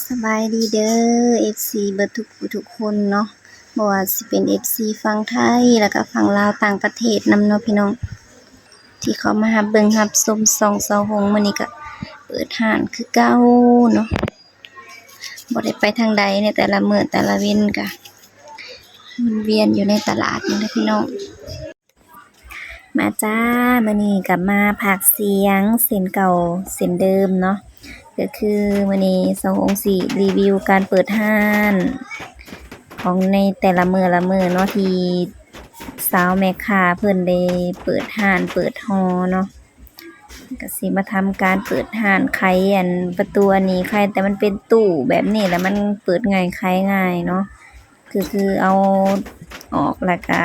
ສະບາຍດີເດີ ເອັຟຊີ ເບິດທຸກຜູ້ທຸກຄົນເນາະ, ບໍ່ວ່າຊິເປັນ ເອັຟຊີ ຝັ່ງໄທ ແລ້ວກະຝັ່ງລາວ ຕ່າງປະເທດນຳເນາະພີ່ນ້ອງ ທີ່ເຂົ້າມາຮັບເບິ່ງຮັບຊົມຊ່ອງສາວຫົງ. ມື້ນີ້ກະເປີດຮ້ານຄືເກົ່າເນາະ, ບໍ່ໄດ້ໄປທາງໃດໃນແຕ່ລະມື້ແຕ່ລະເວັນ ກະວນວຽນຢູ່ໃນຕະຫຼາດນີ້ແຫຼະພີ່ນ້ອງ. ມາຈ້າ ມື້ນີ້ກໍມາພາກສຽງເຊັ່ນເກົ່າເຊັ່ນເດີມເນາະ, ກໍຄືມື້ນີ້ສາວຫົງຊິຣີວິວການເປີດຮ້ານຂອງໃນແຕ່ລະມື້ລະມື້ເນາະ ທີ່ສາວແມ່ຄ້າເພິ່ນໄດ້ເປີດຮ້ານເປີດຫໍ່ເນາະ. ກໍຊິມາທຳການເປີດຮ້ານ ໄຂອັນປະຕູອັນນີ້ ໄຂ ແຕ່ມັນເປັນຕູ້ແບບນີ້ ແລ້ວມັນເປີດງ່າຍໄຂງ່າຍເນາະ. ຄື ຄືເອົາອອກແລ້ວກະ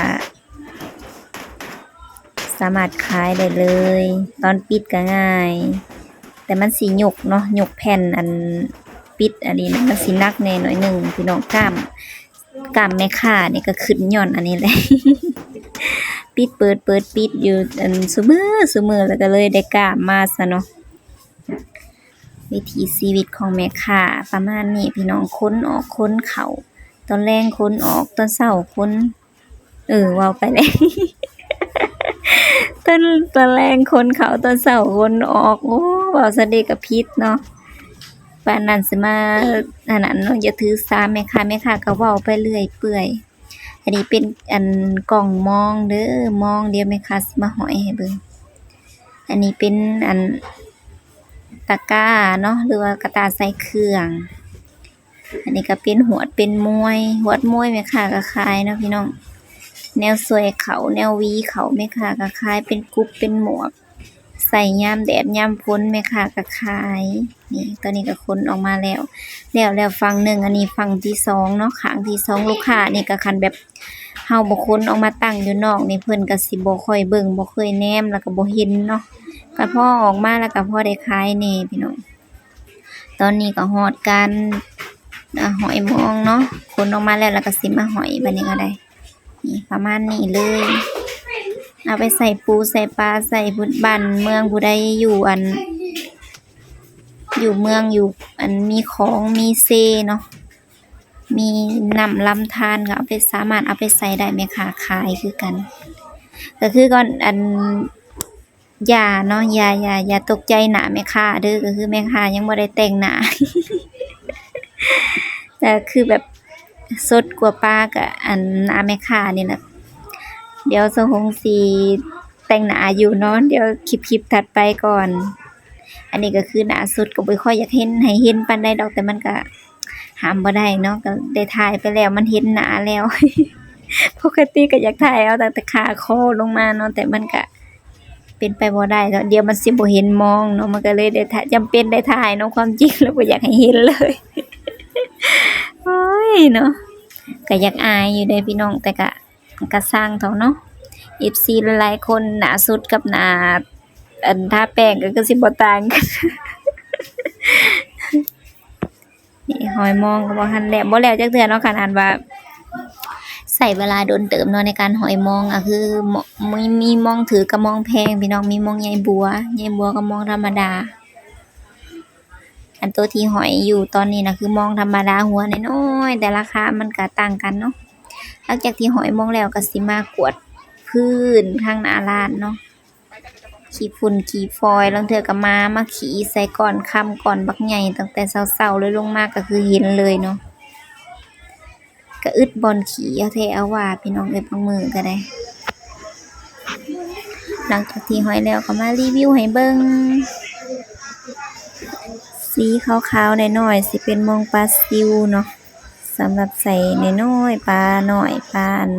ສາມາດຂາຍໄດ້ເລີຍ, ຕອນປິດກະງ່າຍ ແຕ່ມັນຊິຍົກເນາະ, ຍົກແຜ່ນອັນປິດອັນນີ້ ມັນຊິໜັກແດ່ໜ້ອຍໜຶ່ງພີ່ນ້ອງ. ກ້າມ ກ້າມແມ່ຄ້ານີ້ກະຂຶ້ນຍ້ອນອັນນີ້ແຫຼະ, ປິດເປີດ ເປີດປິດຢູ່ອັນຊຸມື້ ຊຸມື້ ແລ້ວກະເລີຍໄດ້ກ້າມມາຊະເນາະ. ວິຖີຊີວິດຂອງແມ່ຄ້າປະມານນີ້ພີ່ນ້ອງ, ຄົນອອກຄົນເຂົ້າ, ຕອນແລງຄົນອອກ ຕອນເຊົ້າຄົນ ເອີ ເວົ້າໄປແລ້ວ ຕອນ ຕອນແລງຄົນເຂົ້າ ຕອນເຊົ້າຄົນອອກ. ໂອ້ ເວົ້າຊັ້ນເດກະຜິດເນາະ, ປານນັ້ນຊິມາອັນນັ້ນເນາະ, ຢ່າຖືສາແມ່ຄ້າ, ແມ່ຄ້າກະເວົ້າໄປເລື້ອຍເປື່ອຍ. ອັນນີ້ເປັນອັນກ່ອງມອງເດີ ມອງ ດຽວແມ່ຄ້າຊິມາຫ້ອຍໃຫ້ເບິ່ງ. ອັນນີ້ເປັນອັນຕະກ້າເນາະ ຫຼືວ່າກະຕ່າໃສ່ເຄື່ອງ. ອັນນີ້ກະເປັນຫວດເປັນມວຍ, ຫວດມວຍແມ່ຄ້າກະຂາຍເນາະພີ່ນ້ອງ, ແນວຊ່ວຍເຂົ້າ ແນວຫວີເຂົ້າແມ່ຄ້າກະຂາຍ, ເປັນກຸບເປັນໝວກ ໃສ່ຍາມແດດຍາມຝົນແມ່ຄ້າກະຂາຍ. ນີ້ ຕອນນີ້ກະຂົນອອກມາແລ້ວ ແລ້ວ ແລ້ວຝັ່ງໜຶ່ງ. ອັນນີ້ຝັ່ງທີສອງເນາະ, ຂ້າງທີສອງ. ລູກຄ້ານີ້ກະຄັນແບບເຮົາບໍ່ຂົນອອກມາຕັ້ງຢູ່ນອກນີ້ ເພິ່ນກະຊິບໍ່ຄ່ອຍເບິ່ງ ບໍ່ຄ່ອຍແນມ ແລ້ວກະບໍ່ເຫັນເນາະ, ກະພໍອອກມາແລ້ວກະພໍໄດ້ຂາຍແດ່ພີ່ນ້ອງ. ຕອນນີ້ກະຮອດການ ອາ ຫ້ອຍມອງເນາະ, ຂົນອອກມາແລ້ວ ແລ້ວກະຊິມາຫ້ອຍບາດນີ້ກະໄດ້. ນີ້ປະມານນີ້ເລີຍ, ເອົາໄປໃສ່ປູໃສ່ປາ ໃສ່ ບ້ານເມືອງຜູ້ໃດຢູ່ອັນ ຢູ່ເມືອງ ຢູ່ອັນມີຂອງມີເຊເນາະ, ມີນ້ຳລຳທານ ກະເອົາໄປ ສາມາດເອົາໄປໃສ່ໄດ້, ແມ່ຄ້າຂາຍຄືກັນ. ກະຄືກ່ອນອັນ ຢ່າເນາະ ຢ່າ ຢ່າ ຢ່າຕົກໃຈໜ້າແມ່ຄ້າເດີ, ກະຄືແມ່ຄ້າຍັງບໍ່ໄດ້ແຕ່ງໜ້າ ກະຄືແບບສົດກວ່າປາກະອັນໜ້າແມ່ຄ້ານີ້ແຫຼະ. ດຽວສາວຫົງຊິແຕ່ງໜ້າຢູ່ເນາະ, ດຽວຄລິບ ຄລິບຖັດໄປກ່ອນ. ອັນນີ້ກະຄືໜ້າສົດ ກະບໍ່ຄ່ອຍຢາກເຫັນ ໃຫ້ເຫັນປານໃດດອກ, ແຕ່ມັນກະຫ້າມບໍ່ໄດ້ເນາະ, ກະໄດ້ຖ່າຍໄປແລ້ວ ມັນເຫັນໜ້າແລ້ວ. ປົກກະຕິກະຢາກຖ່າຍເອົາຕັ້ງແຕ່ຂາຄໍລົງມາເນາະ, ແຕ່ມັນກະ ເປັນໄປບໍ່ໄດ້ເນາະ, ດຽວມັນຊິບໍ່ເຫັນມອງເນາະ, ມັນກະເລີຍໄດ້ຖ່າຍ ຈຳເປັນໄດ້ຖ່າຍເນາະ, ຄວາມຈິງແລ້ວບໍ່ຢາກໃຫ້ເຫັນເລີຍ. ໂອ້ຍເນາະ, ກະຢາກອາຍຢູ່ເດ້ພີ່ນ້ອງ, ແຕ່ກະ ກະຊ່າງເຖາະເນາະ. ເອັຟຊີຫຼາຍໆຄົນ ໜ້າສົດກັບໜ້າ ອັນ ທາແປ້ງກະຄືຊິບໍ່ຕ່າງກັນ. ນີ້ ຫ້ອຍມອງກະບໍ່ທັນແລ້ວ ບໍ່ແລ້ວຈັກເທື່ອເນາະ, ຂະໜາດວ່າໃຊ້ເວລາດົນເຕີບເນາະໃນການຫ້ອຍມອງ. ກະຄືມີ ມີມອງຖືກກັບມອງແພງພີ່ນ້ອງ, ມີມອງໃຍບົວ ໃຍບົວກັບມອງທຳມະດາ. ອັນໂຕທີ່ຫ້ອຍຢູ່ຕອນນີ້ນະ ຄືມອງທຳມະດາຫົວນ້ອຍໆ, ແຕ່ລາຄາມັນກະຕ່າງກັນເນາະ. ຫຼັງຈາກທີ່ຫ້ອຍມອງແລ້ວ ກະຊິມາກວາດພື້ນທາງໜ້າຮ້ານເນາະ. ຂີ້ຝຸ່ນຂີ້ຝອຍ ລາງເທື່ອກະໝາມາຂີ້ໃສ່ກ້ອນຄຳກ້ອນບັກໃຫຍ່ ຕັ້ງແຕ່ເຊົ້າໆເລີຍ, ລົງມາກະຄືເຫັນເລີຍເນາະ. ກະອຶດບ່ອນຂີ້ເອົາແທ້ເອົາວ່າພີ່ນ້ອງເອີຍ, ບາງມື້ກະໄດ້. ຫຼັງຈາກທີ່ຫ້ອຍແລ້ວກະມາຣີວິວໃຫ້ເບິ່ງ, ສີຂາວໆນ້ອຍໆ ຊິເປັນມອງປາຊິວເນາະ, ສຳລັບໃສ່ນ້ອຍໆ ປານ້ອຍ ປາອັນ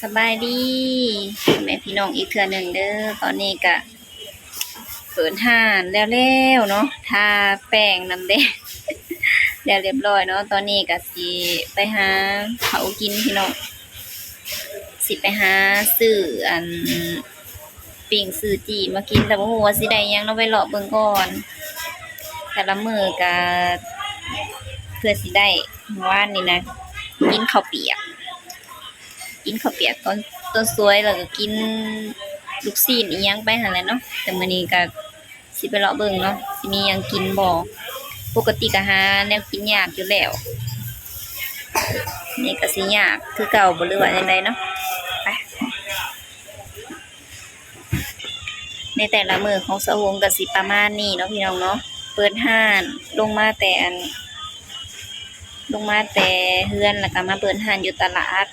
ສະບາຍດີພໍ່ແມ່ພີ່ນ້ອງອີກເທື່ອໜຶ່ງເດີ. ຕອນນີ້ກະເປີດຮ້ານແລ້ວໆເນາະ ທາແປ້ງນຳແດ່ ແລ້ວຮຽບຮ້ອຍເນາະ. ຕອນນີ້ກະຊິໄປຫາເຂົ້າກິນພີ່ນ້ອງ ຊິໄປຫາຊື້ອັນ ປີ້ງຊື້ຈີ່ມາກິນ ແຕ່ບໍ່ຮູ້ວ່າຊິໄດ້ຫຍັງເນາະ ໄປເລາະເບິ່ງກ່ອນ. ແຕ່ລະມື້ກະເພື່ອຊິໄດ້ ວານນີ້ນະ ກິນເຂົ້າປຽກ ກິນເຂົ້າປຽກຕອນ ຕອນສວຍ ແລ້ວກະກິນລູກຊີ້ນອີ່ຫຍັງໄປຫັ້ນແຫຼະເນາະ. ແຕ່ມື້ນີ້ກະຊິໄປເລາະເບິ່ງເນາະ ຊິມີຫຍັງກິນບໍ່. ປົກກະຕິກະຫາແນວກິນຍາກຢູ່ແລ້ວ ນີ້ກະຊິຍາກຄືເກົ່າບໍ່ ຫຼືວ່າຈັ່ງໃດເນາະ. ໄປ. ໃນແຕ່ລະມື້ຂອງສາວຫົງກະຊິປະມານນີ້ເນາະພີ່ນ້ອງເນາະ. ເປີດຮ້ານ ລົງມາແຕ່ອັນ ລົງມາແຕ່ເຮືອນ ແລ້ວກະມາເປີດຮ້ານຢູ່ຕະຫຼາດ.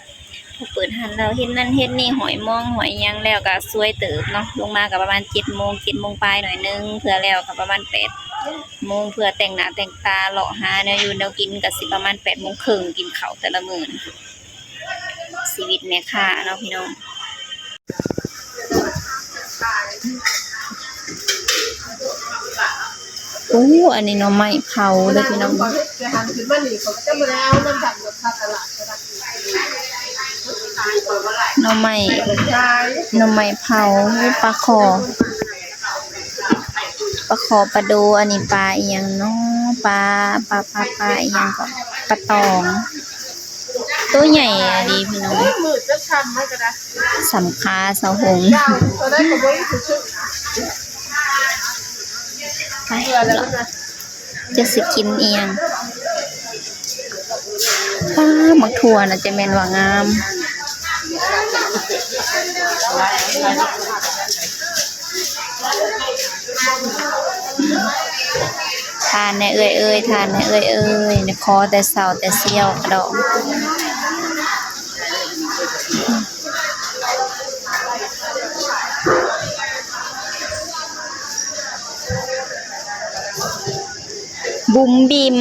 ພໍເປີດຮ້ານແລ້ວ ເຮັດນັ້ນເຮັດນີ້ ຫ້ອຍມອງຫ້ອຍຫຍັງແລ້ວກະສວຍເຕີບເນາະ. ລົງມາກະປະມານເຈັດໂມງ ເຈັດໂມງປາຍໜ້ອຍໜຶ່ງ ເພື່ອແລ້ວກະປະມານແປດໂມງ ເພື່ອແຕ່ງໜ້າແຕ່ງຕາ ເລາະຫາແນວຢູ່ແນວກິນ ກະຊິປະມານແປດໂມງເຄິ່ງ ກິນເຂົ້າແຕ່ລະມື້ນະ. ຊີວິດແມ່ຄ້າເນາະພີ່ນ້ອງ. ໂອ້ ອັນນີ້ໜໍ່ໄມ້ເຜົາເດີພີ່ນ້ອງ ໜໍ່ໄມ້ ໜໍ່ໄມ້ເຜົາ ປາຄໍ່ ປາຄໍ່ ປາໂດ. ອັນນີ້ປາອີ່ຫຍັງເນາະ ປາ ປາ ປາ ປາອີ່ຫຍັງເກາະ ປາຕອງ ໂຕໃຫຍ່ອີ່ຫຼີພີ່ນ້ອງ. ສ່ຳຂາສາວຫົງ ໄປ ເລາະ ຈັກຊິກິນອີ່ຫຍັງ. ປ້າ ໝາກຖົ່ວນະ ຈະແມ່ນວ່າງາມ. ທານແດ່ເອື້ອຍເອີຍ ທານແດ່ເອື້ອຍເອີຍ ຂໍແຕ່ເຊົ້າແຕ່ສ່ຽວກະດອກ. ບຸ້ມບິ້ມ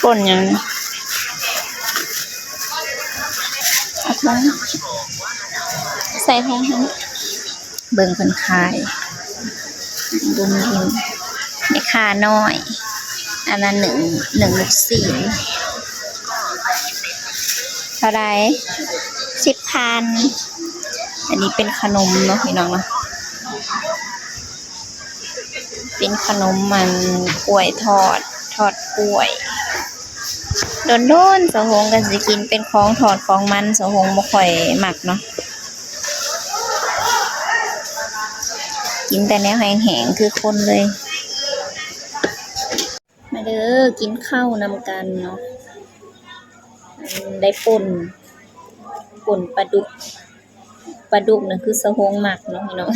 ປົ່ນຫຍັງ ເອົາຖົງ ໃສ່ຖົງຫັ້ນ. ເບິ່ງເພິ່ນຂາຍ ບຸ້ມບິ້ມ ແມ່ຄ້ານ້ອຍ ອັນນັ້ນໜຶ້ງ ໜຶ້ງລູກຊີ້ນ ເທົ່າໃດ? ສິບພັນ. ອັນນີ້ເປັນຂະໜົມເນາະພີ່ນ້ອງເນາະ ເປັນຂະໜົມອັນກ້ວຍທອດ ທອດກ້ວຍ. ດົນໆສາວຫົງກະຊິກິນເປັນຂອງທອດຂອງມັນ ສາວຫົງບໍ່ຄ່ອຍມັກເນາະ ກິນແຕ່ແນວແຫ້ງໆຄືຄົນເລີຍ. ມາເດີ ກິນເຂົ້ານຳກັນເນາະ ໄດ້ປົ່ນ ປົ່ນປາດຸກ ປາດຸກນະຄືສາວຫົງມັກເນາະພີ່ນ້ອງ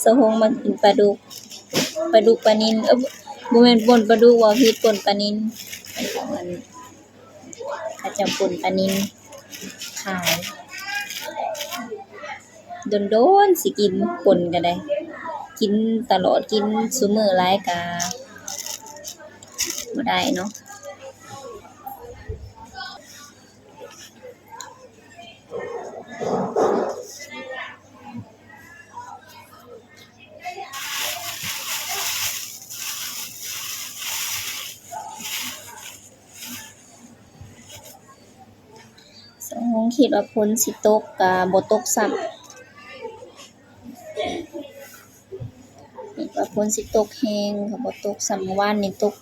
ສາວຫົງມັກກິນປາດຸກ ປາດຸກປານິນ ເອີ ບໍ່ແມ່ນປົ່ນປາດຸກ ເວົ້າຜິດ ປົ່ນປານິນ ອັນຂອງອັນ ເຂົາເຈົ້າປົ່ນປານິນຂາຍ ດົນໆຊິກິນ ປົ່ນກະໄດ້ ກິນຕະຫຼອດ ກິນຊຸມື້ຫຼາຍກະບໍ່ໄດ້ເນາະ. ສາວຫົງຄິດວ່າຝົນຊິຕົກກະບໍ່ຕົກຊ້ຳ ຄິດວ່າຝົນຊິຕົກແຮງກະບໍ່ຕົກຊ້ຳ. ມື້ວານນີ້ຕົກ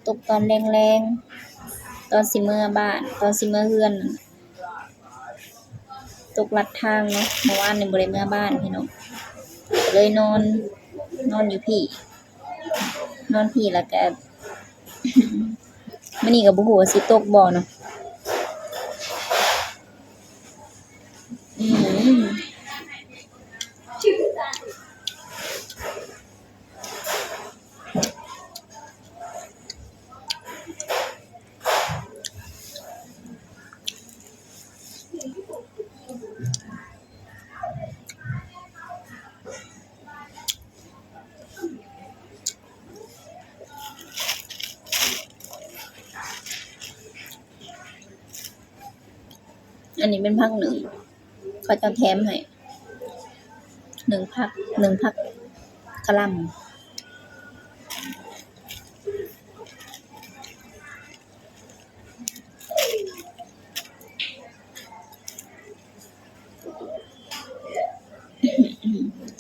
ຕົກຕອນແລງໆ ຕອນຊິເມືອບ້ານ ຕອນຊິເມືອເຮືອນ ຕົກລັດທາງເນາະ. ມື້ວານນີ້ບໍ່ໄດ້ເມືອບ້ານພີ່ນ້ອງ ກະເລີຍນອນ ນອນຢູ່ພີ້ ນອນພີ້ ແລ້ວກະ ມື້ນີ້ກະບໍ່ຮູ້ວ່າຊິຕົກບໍ່ເນາະ. ອືມ. ອັນນີ້ແມ່ນຜັກໜຶ້ງ ເຂົາເຈົ້າແຖມໃຫ້ ໜຶ້ງຜັກ ໜຶ້ງຜັກກະຫຼ່ຳ.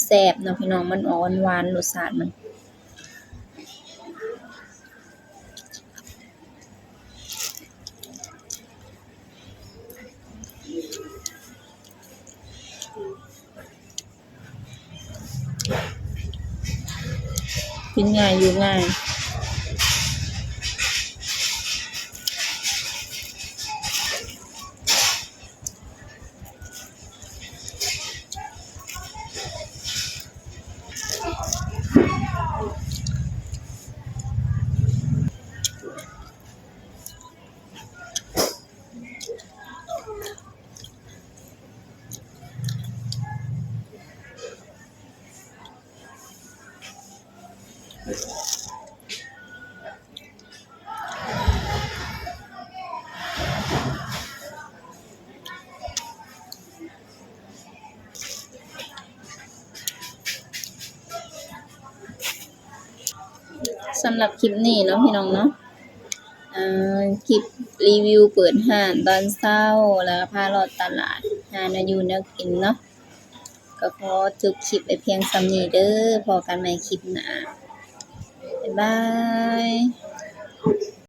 ແຊບເນາະພີ່ນ້ອງ ມັນອອກຫວານໆ ລົດຊາດມັນ. ກິນງ່າຍຢູ່ງ່າຍ. ສຳລັບຄລິບນີ້ເນາະ ພີ່ນ້ອງເນາະ ເອີ ຄລິບຣີວິວເປີດຮ້ານຕອນເຊົ້າ ແລ້ວກະພາເລາະຕະຫຼາດ ຫາແນວຢູ່ແນວກິນເນາະ ກໍຂໍຈົບຄລິບໄວ້ພຽງສ່ຳນີ້ເດີ. ພໍ້ກັນໃໝ່ຄລິບໜ້າ. ບາຍບາຍ.